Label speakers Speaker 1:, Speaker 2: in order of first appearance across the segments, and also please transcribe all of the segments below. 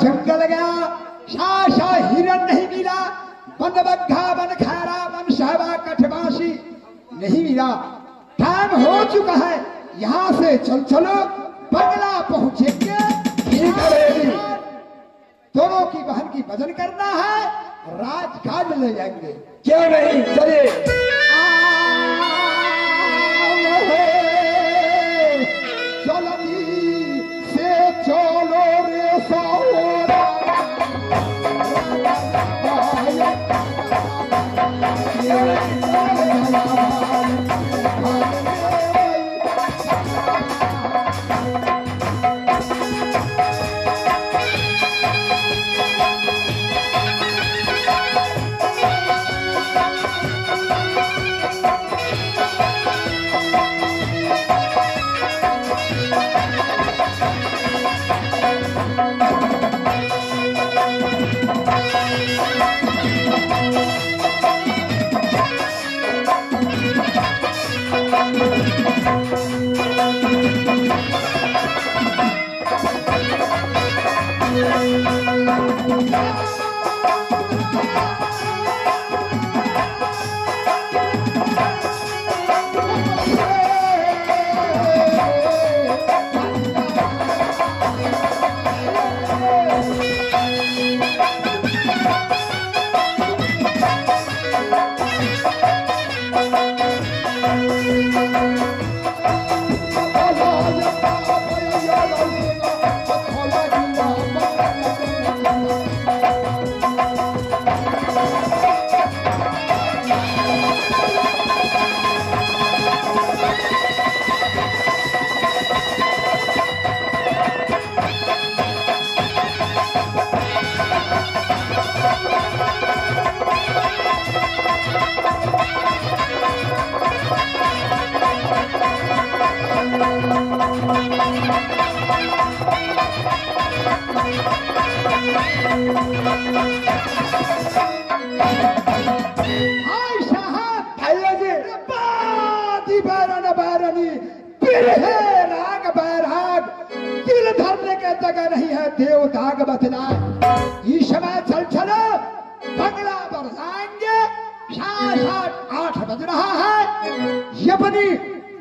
Speaker 1: जंगल गया, शाशा हिरन नहीं मिला, वन बग्घा वन खारा वन शहबा कठबासी नहीं मिला। टाइम हो चुका है, यहाँ से चल चलो बंगला पहुंचेंगे। दोनों की बहन की भजन करना है, राजघाट ले जाएंगे।
Speaker 2: क्यों नहीं, चलिए।
Speaker 1: से चलो रे सौरा नहीं है देव दाग बतलाए। इस समय चल चलो बंगला पर जाएंगे। 8:30 बज रहा है, ये अपनी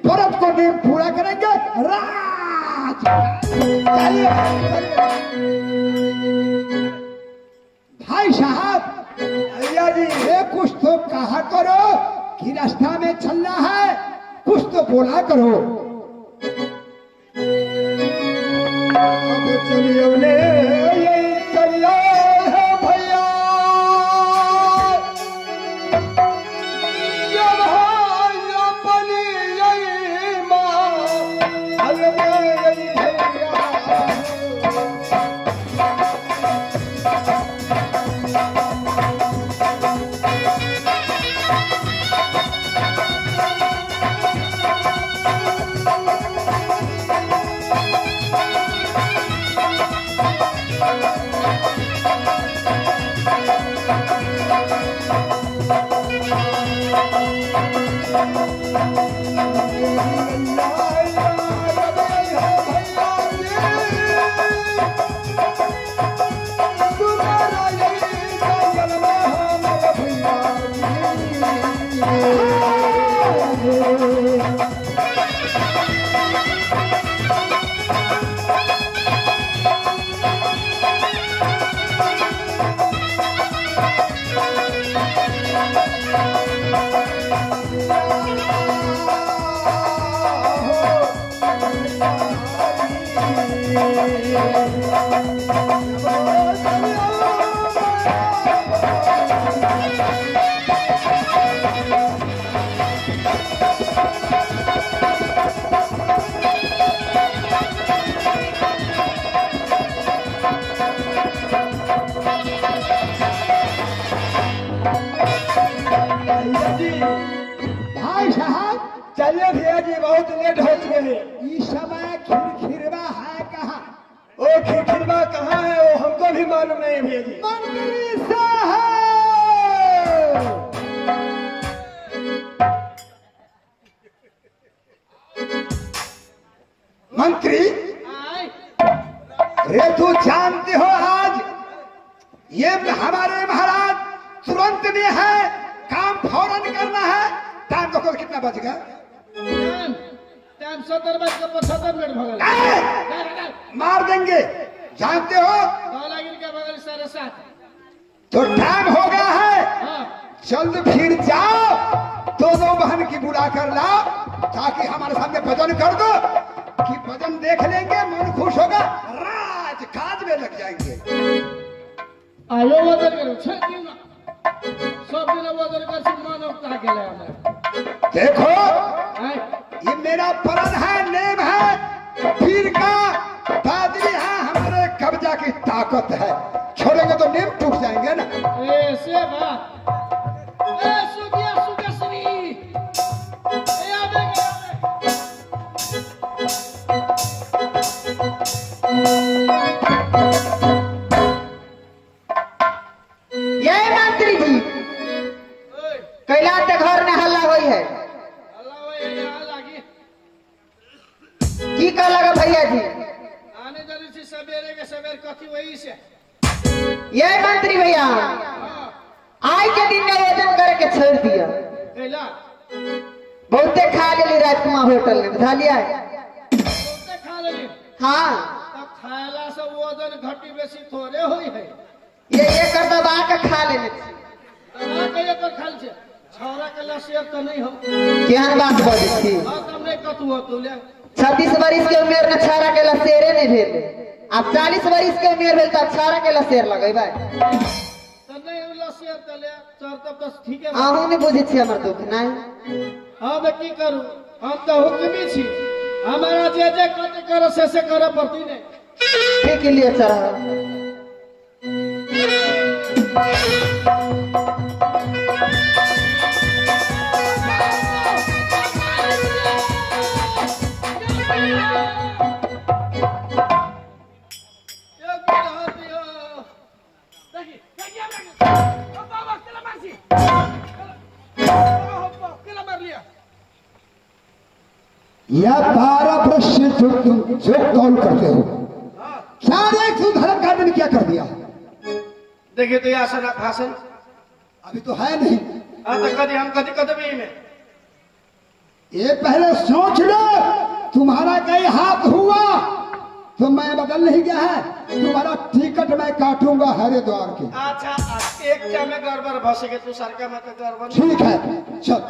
Speaker 1: व्रत को नियम पूरा करेंगे। राज भाई साहब भैया जी, ये कुछ तो कहा करो कि रास्ता में चलना है, कुछ तो बोला करो।
Speaker 2: अब चलियो ले चलियो भैया, भैया जी।
Speaker 1: साहब
Speaker 2: चलिए भैया जी, बहुत लेट हो चुके हैं।
Speaker 1: इस समय खिरखिरवा है कहाँ?
Speaker 2: ओ खिरखिरवा कहाँ है वो हमको भी मालूम नहीं है भैया जी।
Speaker 1: मंत्री साहब, मंत्री रे तू जानते हो आज ये हमारे महाराज तुरंत में है, काम फौरन करना है। टाइम देखो कितना बज गया।
Speaker 3: टाइम 7:75 हो गया।
Speaker 1: मार देंगे, जानते हो
Speaker 3: 7:30
Speaker 1: तो टाइम हो गया है। जल्द फिर जाओ, दोनों बहन की बुला कर लाओ ताकि हमारे सामने भजन कर दो कि भजन देख लेंगे, मन खुश होगा, राज काज में लग जाएंगे।
Speaker 3: आयो वजन करू 6 दिन सब दिन वजन कर मानवता के
Speaker 1: देखो ये मेरा प्रण है, नेम है, पीर का बादली है, हमारे कब्जा की ताकत है। छोड़ेंगे तो नेम टूट जाएंगे ना।
Speaker 3: ऐसे बात ए सुगिया सुगश्री ए आबे।
Speaker 4: ये मंत्री जी कैला ते घर में हल्ला होई है।
Speaker 3: हल्ला होई है लागी
Speaker 4: की कह लगा भैया जी?
Speaker 3: आने जाने से सवेरे के सवेर कथी वही से।
Speaker 4: ये मंत्री भैया आज के दिन आयोजन करके छोड़ दिया।
Speaker 3: कैला
Speaker 4: बहुते खा लेली राजकुमार होटल में, बुझलिए?
Speaker 3: बहुते खा लेली?
Speaker 4: हाँ।
Speaker 3: तब खाला से वजन घटी बेसी थोड़े होई है।
Speaker 4: ये कर दबा के खा लेने छी।
Speaker 3: दबा के एकर खाल छे छौरा के लसियत त नहीं हो।
Speaker 4: केहन बात बजै छी?
Speaker 3: हां तब नहीं कतु हो तू ले।
Speaker 4: 26 बरिस के उम्र में छौरा के लसेरे नहीं भेल, अब 40 बरिस के उम्र भेल तब छौरा के लसेर लगेबै।
Speaker 3: त नहीं उ लसेर त ले चर तब त ठीक है।
Speaker 4: अहूं नहीं बुझै छी हमर दुख नहीं।
Speaker 3: हां बे की करू, हम त हुक्मी छी, हमारा जे जे कत कर से करे पड़ती नहीं।
Speaker 4: ठीक लिए चढ़ा।
Speaker 1: यह 12 वर्ष से जो तुम जो कौल करते हो, सारे तुम धर्म कार्य ने क्या कर दिया?
Speaker 3: देखिए तो आसन भाषण
Speaker 1: अभी तो है नहीं।
Speaker 3: तो कभी हम कभी कदमी में
Speaker 1: ये पहले सोच लो, तुम्हारा कहीं हाथ हुआ तो मैं बदल नहीं गया है, तुम्हारा टिकट मैं काटूंगा हरिद्वार के।
Speaker 3: अच्छा एक में गड़बड़ भस के तू सरकार में तो गड़बड़।
Speaker 1: ठीक है चल।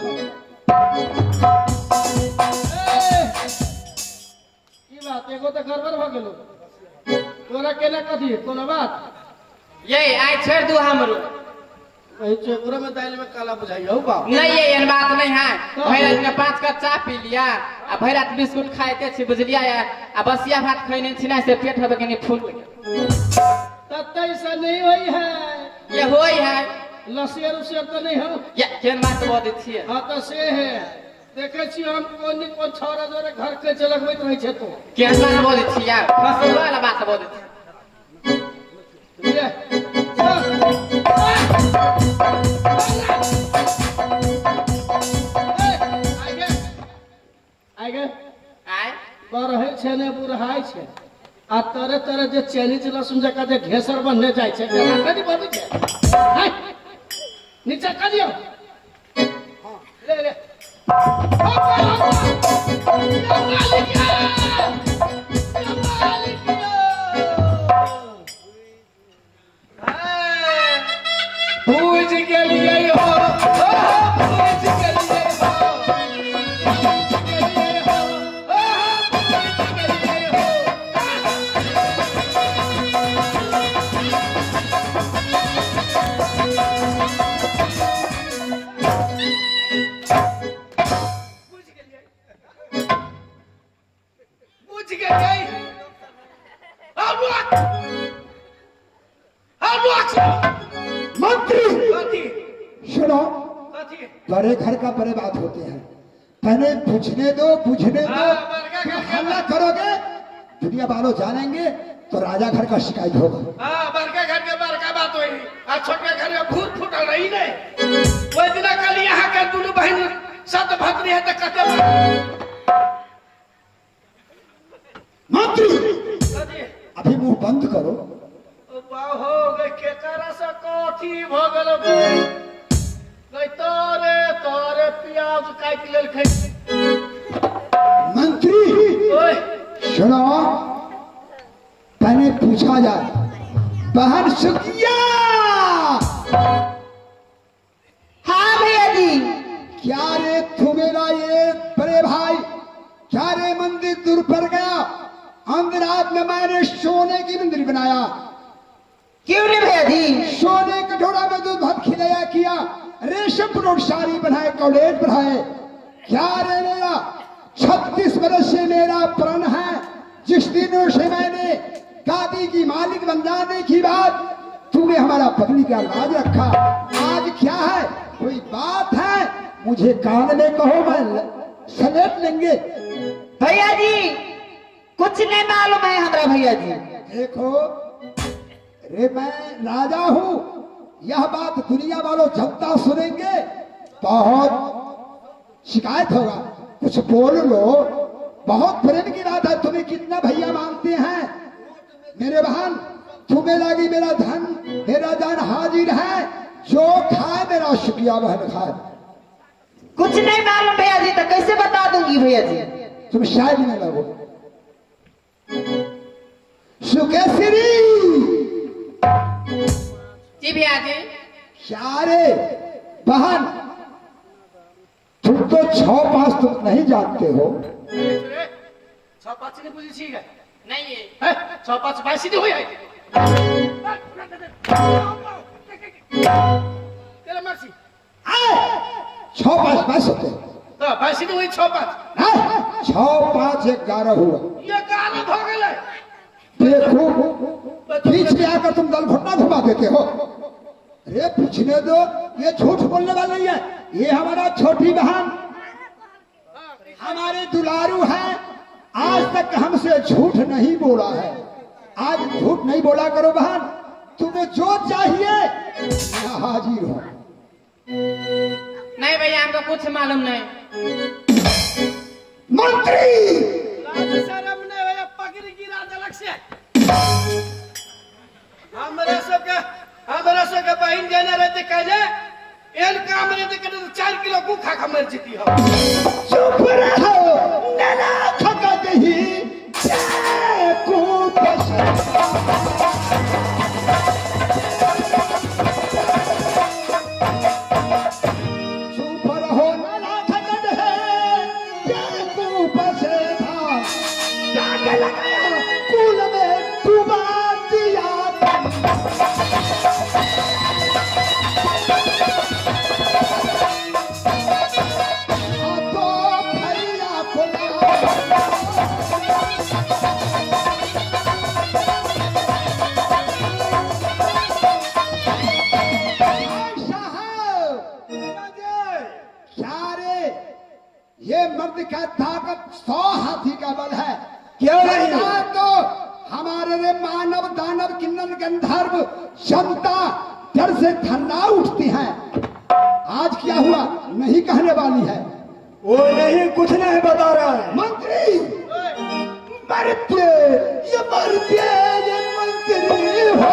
Speaker 3: की बात एगो तो गड़बड़ भ गेलो तोरा केना कथी कोनो बात?
Speaker 5: ये आई छोड़ दू हमरो
Speaker 3: चेकुरा में दाल में काला बुझाइयो बाप।
Speaker 5: नहीं ये एहन बात नहीं है। भरि रात में 5 कप चाय पी लिया आ भरि रात बिस्कुट खाइते छी बुझलिया, आ बसिया भात खैने छी ना से पेट हबे कनी फूल गेल।
Speaker 3: तब ऐसा नहीं होई है।
Speaker 5: ये होई है।
Speaker 3: लसियर उसियर तो नहीं हो?
Speaker 5: ये केन बात बजै छियै?
Speaker 3: हां तो से है। देखे छी हम कोन कोन छौरा जोरे घर के चलकबैत रहै छै। तो
Speaker 5: केन बात बजै छी यार? फसल वाला बात बजै छी।
Speaker 3: ले बढ़ै छै ने बुढ़ाइ छै आ तरह तरह जे चाइनीज लहसुन जकाँ जे ढेसर बनने जाइ छै कथी बनै छै। नीचा कऽ दियौ। ले ले बुझ गेलियै हो, बुझ गेलियै हो, बुझ गेलियै हो, बुझ गेलियै हो। बुझ गेलियै, बुझ गेलियै।
Speaker 1: मंत्री सुनो, बड़े घर का बड़े बात होते हैं। पहले पूछने दो, पूछने दो। हल्ला करोगे दुनिया वालों जानेंगे तो राजा घर का शिकायत होगा।
Speaker 3: बड़का घर के बड़का बात हुई, छोटे घर में भूत फूटल रही नहीं। वही दिन कल यहाँ के दोनों बहन सत भद्री है तो कहते
Speaker 1: मंत्री अभी मुंह बंद करो।
Speaker 3: हो गई केकरा से कथी भ गेल गई तोरे तोरे प्याज काटि लेलकै।
Speaker 1: मंत्री सुनो, पहले पूछा जाए बहन सुखिया।
Speaker 4: हाँ भैया जी।
Speaker 1: क्या रे तुम्हेरा ये बड़े भाई, क्या रे मंदिर दूर पर गया? अंधरात में मैंने सोने की मंदिर बनाया।
Speaker 4: क्यों नहीं भैया जी?
Speaker 1: सोने कटोरा में दूध भात खिलाया किया, रेशम परोट साड़ी बनाए, कौलेट बढ़ाए। क्या रे मेरा 36 बरस से मेरा प्रण है, जिस दिनों से मैंने गादी की मालिक बन जाने की बात तूने हमारा पत्नी का राज रखा, आज क्या है? कोई बात है मुझे कान में कहो, मैं सलेट लेंगे।
Speaker 4: भैया जी कुछ नहीं मालूम है हमारा। भैया जी
Speaker 1: देखो रे, मैं राजा हूँ, यह बात दुनिया वालों जनता सुनेंगे बहुत शिकायत होगा। कुछ बोल लो, बहुत प्रेम की बात है। तुम्हें कितना भैया मानते हैं मेरे बहन, तुम्हें लगी मेरा धन मेरा धन हाजिर है, जो खाए मेरा शुक्रिया बहन खाए।
Speaker 4: कुछ नहीं मालूम भैया जी तो कैसे बता दूंगी भैया जी?
Speaker 1: तुम शायद में लगो। सुकेश्वरी
Speaker 5: जी भैया जी।
Speaker 1: क्या रे बहन, तुम तो 6 5 तुम नहीं जानते हो।
Speaker 3: 6 5 नहीं बुझी छी
Speaker 5: नहीं
Speaker 3: 6 5 22 नहीं हुई है।
Speaker 1: 6 5 22 होते
Speaker 3: तो 22 नहीं हुई 6 5
Speaker 1: 6 5 11 हुआ।
Speaker 3: ये 11 हो गए।
Speaker 1: देखो बीच में आकर तुम दल घुटना घुमा देते हो। अरे पूछने दो, ये झूठ बोलने वाले नहीं है। ये हमारा छोटी बहन हमारे दुलारू है, आज तक हमसे झूठ नहीं बोला है। आज झूठ नहीं बोला करो बहन, तुम्हें जो चाहिए मैं हाजिर हूँ।
Speaker 5: नहीं भैया हमको कुछ मालूम नहीं।
Speaker 1: मंत्री
Speaker 3: हमरा सबके बहन जाने रहते कहले एल काम रहते कहले 4 किलो गु खा खा मर जीती हो।
Speaker 1: चुप रहो नैना खगा दही को चुप रहो नैना खगा दही को बसे था दाग लगाया कुल में डुबा दिया। तो भैया क्या रे, ये मर्द का ताकत 100 हाथी का बल है।
Speaker 2: क्यों नहीं
Speaker 1: तो हमारे रे मानव दानव किन्नर गंधर्व जनता डर से थर्रा उठती है। आज क्या हुआ नहीं कहने वाली है।
Speaker 2: वो नहीं कुछ नहीं बता रहा है।
Speaker 1: मंत्री मरते ये मरते ये मंत्री हो।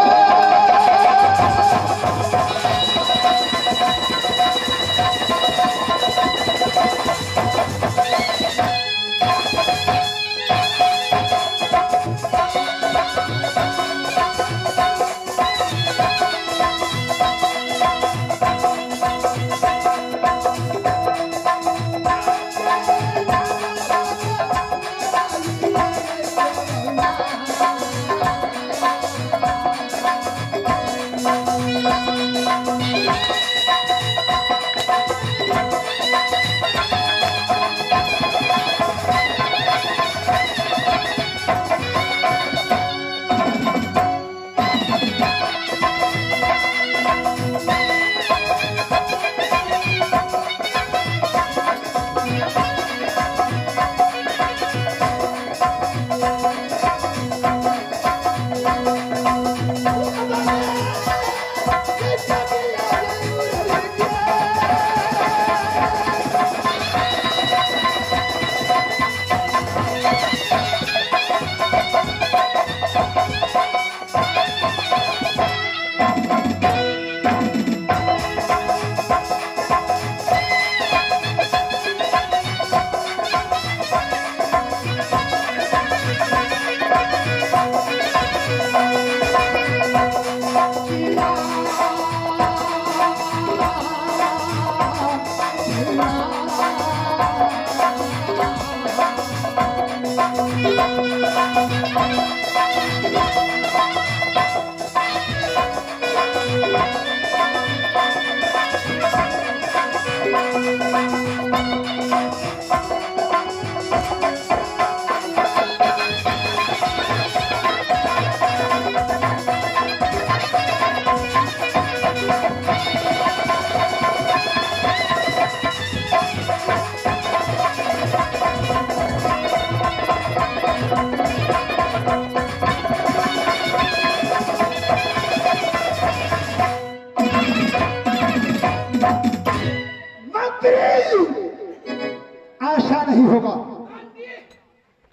Speaker 1: आशा नहीं होगा।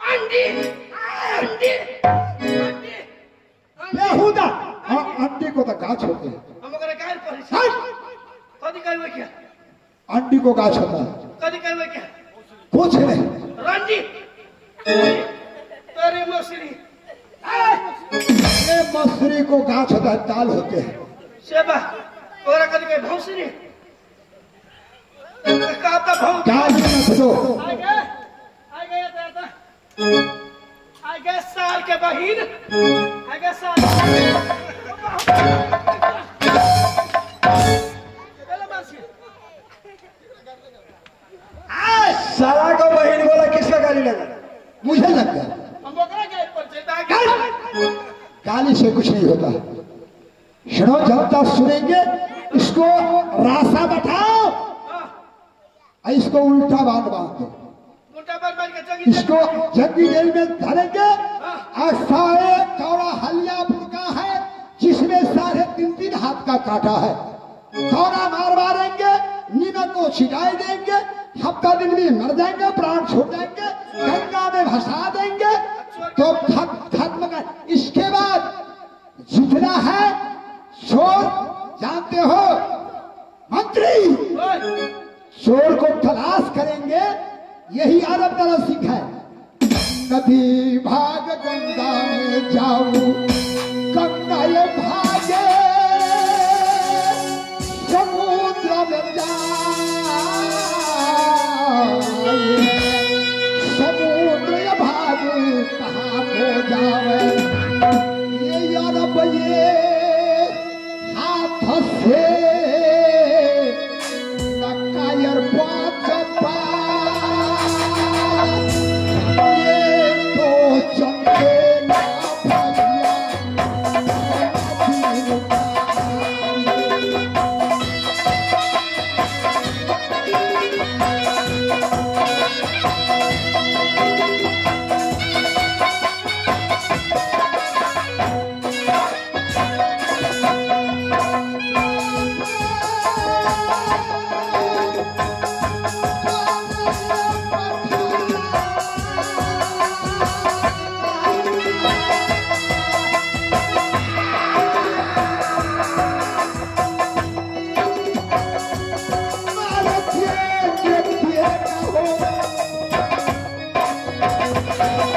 Speaker 3: अंडी अंडी अंडी
Speaker 1: बेहुदा। हाँ, अंडी को तो गाछ होते हैं।
Speaker 3: हम ओकरा गाल पड़ै छै। कथी कहबै के?
Speaker 1: अंडी को गाछ होता है।
Speaker 3: कथी कहबै के?
Speaker 1: कुछ नहीं।
Speaker 3: रंडी तेरे मसरी।
Speaker 1: ये मसरी को गाछ होता है, दाल होते हैं।
Speaker 3: सेबा ओकरा कथी कहै? भौसरी।
Speaker 1: गाली मत दो।
Speaker 3: आ गए दादा, आ गए साल के बहिन, आ गए साल।
Speaker 2: साला को बहिन बोला, किसका गाली लगा?
Speaker 1: मुझे लग गया। गाली से कुछ नहीं होता। सुनो, जनता सुनेंगे। इसको रास्ता बैठाओ, इसको उल्टा बांध बांध दो, इसको जंगी जेल में धरेंगे। सारे कौड़ा हलिया बुरका है जिसमें 3.5 हाथ का कांटा है। कौड़ा मार मारेंगे, नीमक को छिटाई देंगे, हफ्ता दिन में मर जाएंगे, प्राण छोड़ देंगे, गंगा में भसा देंगे, तो खत्म कर। इसके बाद जितना है चोर, जानते हो मंत्री, चोर को तलाश करेंगे। यही अरब दल सिंह है। नदी भाग गंगा में जाऊं, गंगा ये भागे समुद्र में जाए, समुद्र ये भागे कहाँ को जावे। ये अरब ये हाथ से Oh,